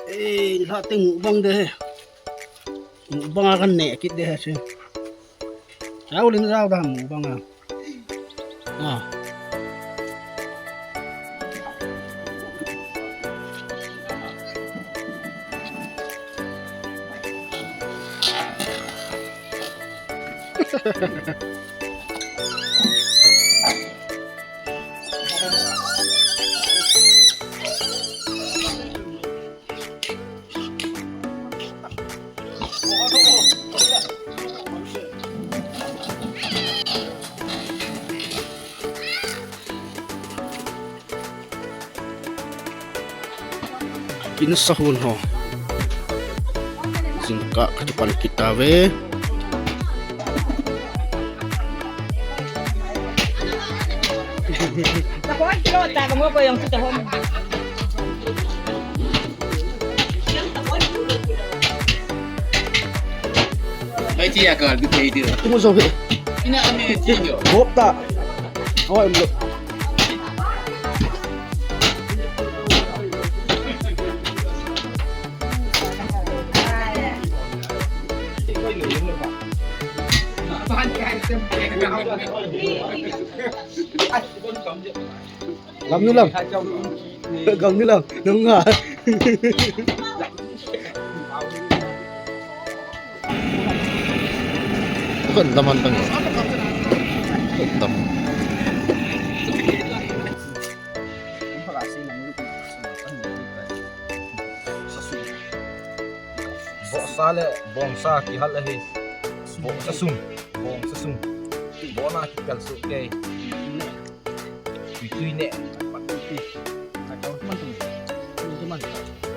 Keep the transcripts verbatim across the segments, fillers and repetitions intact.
Ei, la te mukbang de he. Mukbang a kan ne kit de he se. Au lin rau da mukbang a. Ah. Kin sahun ho. Jingkah ka kipan kit tave. Hai ti ya ka bi te ti. Tumu so he. Ina ami ti yo. Hop ta. Hoi mo. Lam nu lam. Gam nu lam. Nung nga. Kan dam han tang. Kan dam. Bohsa le bongsa kihal ahi. Bohsa sung, bongsa sung. Bohna kikal su kei. Tui tui ne. Pat tui tui. Ka chau man tu. Tui tui man.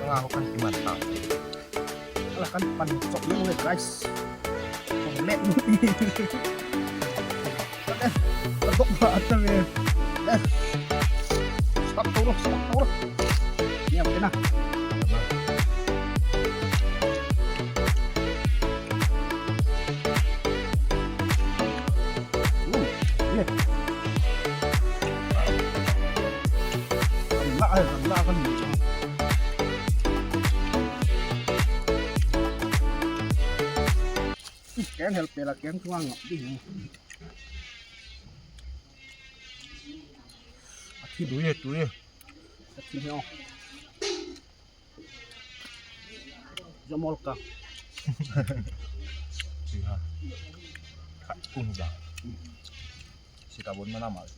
Nga ho kan tui man ta. Ala kan pan chok ni le guys. Chok le ni. Ka dok ba ata me. Stop tau ro, stop tau ro. Ni am kena. Keng hel pela keng tuang ngap di. Athi dui, dui. Athi ho. Jamol ka. Siha. Khat kun ja. Sita bon mana mal.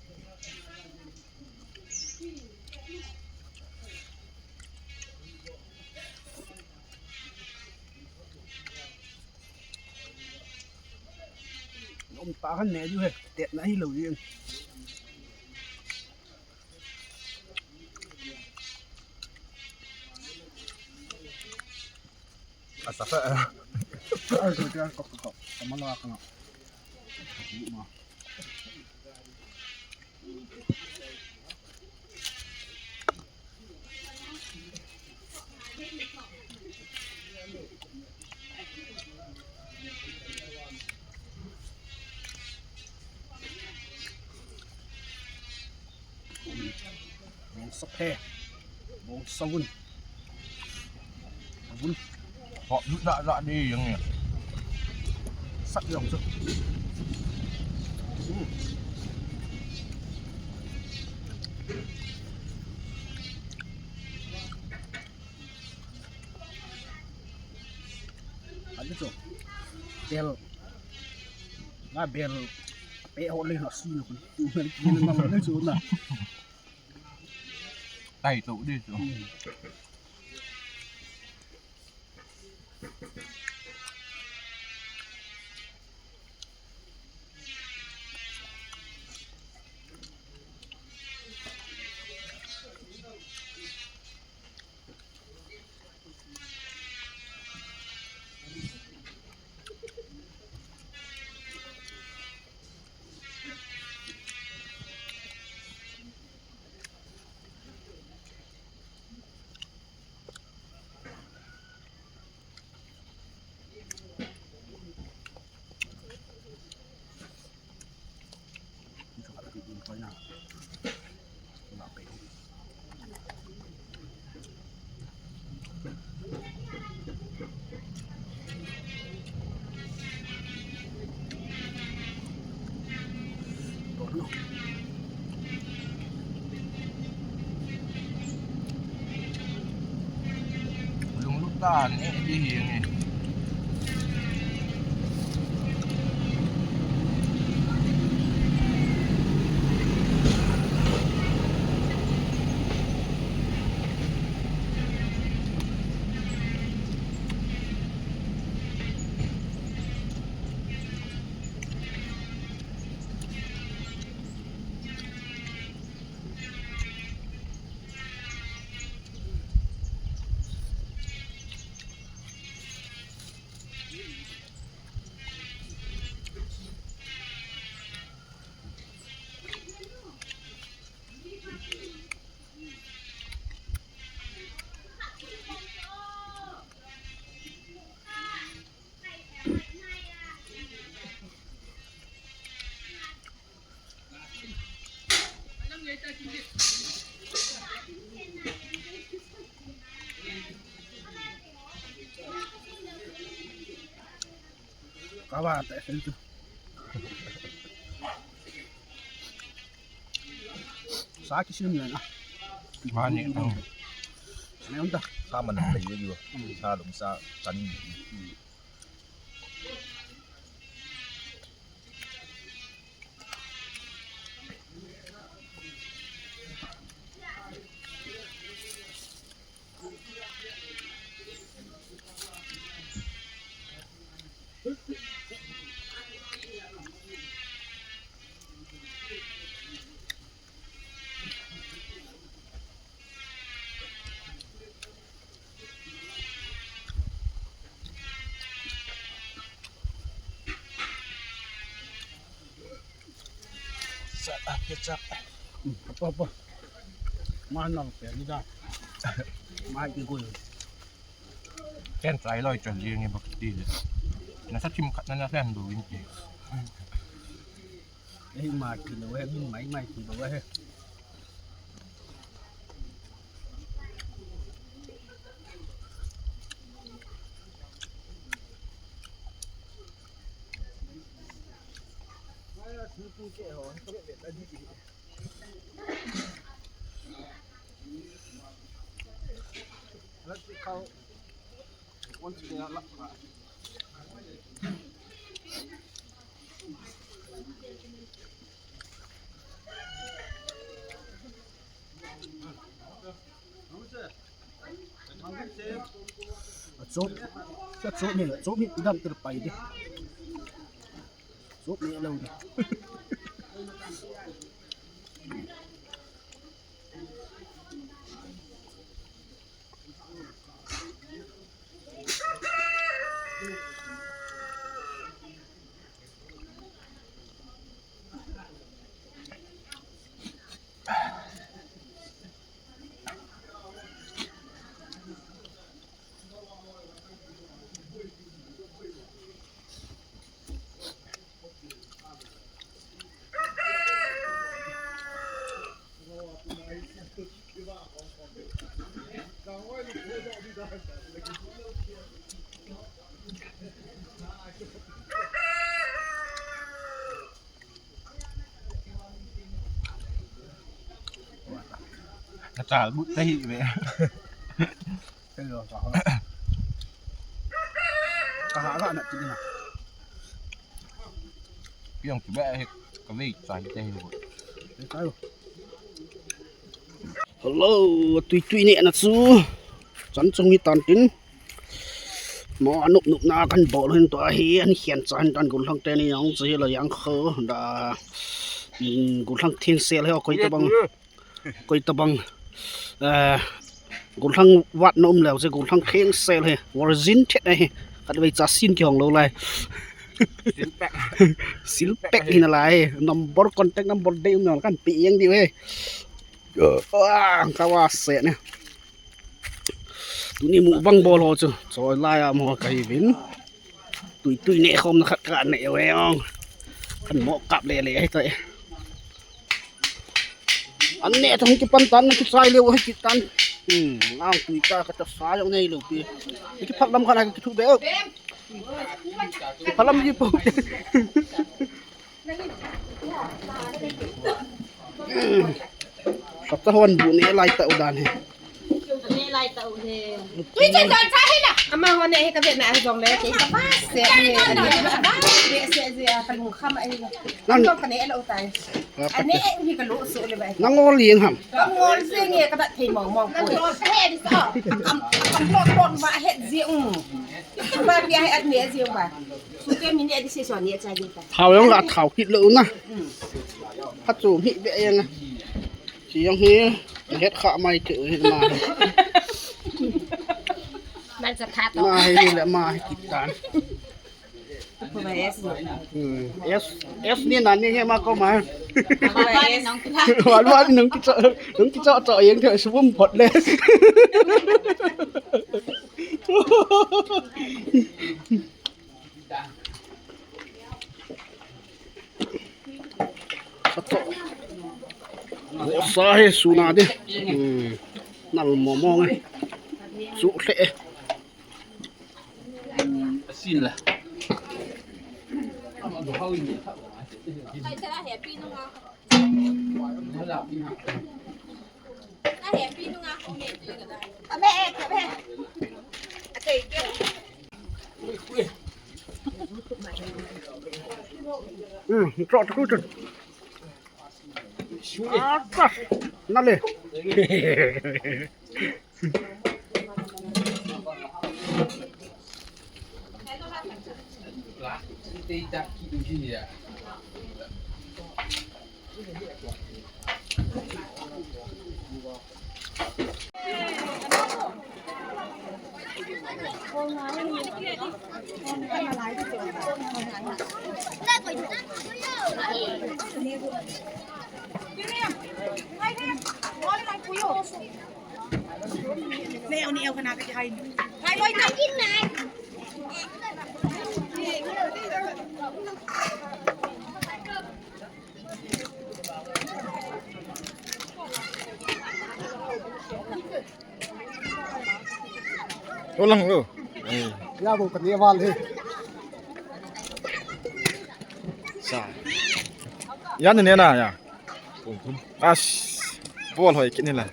Om ta han ne ju he. Tet na hi lo ji. Asa ka. Ai, ko tiang ko ko. Sama la ka na. Bong sa phe. Bong sa vun. Vun. Ho, lut dah dah di yang ni. Sat yang tu. Hmm. Adi tu. Bel. Nga bel. Pe ho le na si no. Tu na ki na na le so na. Tai tu di tu. Hmm. Tan e, di hi nge. Kaba ta sen tu. Sa kisim le na. Mani. Sa man ta. Sa lum sa chan. Sa a kechap. Apa apa. Mana pe ni da. Mai ki gul. Ken try loi chon ji ni bak ti le. Na sa chim khat na na fen du win ti. Ei mai ki lo he, min mai mai ki lo he. Achop, achop hi, achop hi idam tir pai di. Achop hi lo di. Ka chal but ta hi ve. Ka ha ka na ti na. Piang tu ba he ka ve chai te he. Hello, tui tui ne na chu. Chan chung hi tan tin. Mo anup nup na kan bol hin to hi an hian chan tan gul hang te ni ang chi lo yang kho da. Gul hang thin sel he koi ta bang. Koi tabang, eh, gulhang vat na um leu che, gulhang kheng sel he, virgin thet ahi, khat vei cha sin kihong lou lai. Silpek. Silpek hi na lai, number, contact number dei um leu kan pe jeng diu he. Ah, ka va se ne. Tuni mukbang bol ho chu, choi lai a mo ka hi vin. Tui tui ne khom na khat ka ne ve ong. Kan mo kap le le hi tai. An ne thong kipan tan na kichai leu hi kitan. Hmm, ang tui ta ka ta sa jong nei lou pi. Kiphat lam khat a kithu be. Kiphat lam ji po. Kata hon bu ne lai ta u dan he. Tui chan don cha hi la. Ama ho ne hi ka vet na a jong le ke ka ba se ni. Ani ba ba. Be se je a ka lung kham ai. Nan don ka ne lo tai. Ani hi ka lo so le ba. Nang ol ling ham. Ka ngol se nge ka ba thei mong mong ko. Nang ol se he di sa. Kam kam lo lo ba he ji u. Ba bia he at ne ji u ba. Su ke mi ne di se so ne cha di ta. Thao jong la thao kit lo na. Pha chu mi be yang. Chi jong hi, het kha mai chu hi ma. Man sa tha to. Ma hi le ma hi kit tan. Ko ba es. Hmm. Es, es ni na ni he ma ko ma. Ko ba es. Wan wan nung ki cho, nung ki cho cho yang thei su bum phot le. Sa to. Sa he su na de. Hmm. Nal mo mo nge. Su le. Asin la. Hmm, trot trot. Apa? Nale. Tolang lo. Ya bo kani wal he. Sa. Ya ne ne na ya. As. Bol hoi kini la.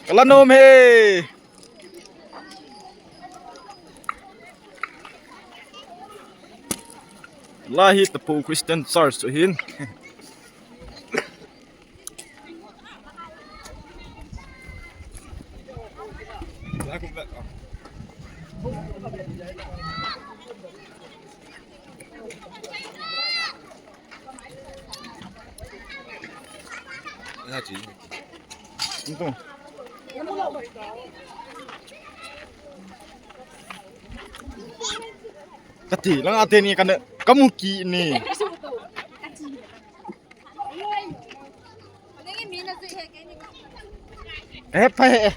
Kala nom he. Lahi Tapu Christian Church chu hin. Kati, lang ate ni kana kamu ki ni. Eh, pa eh.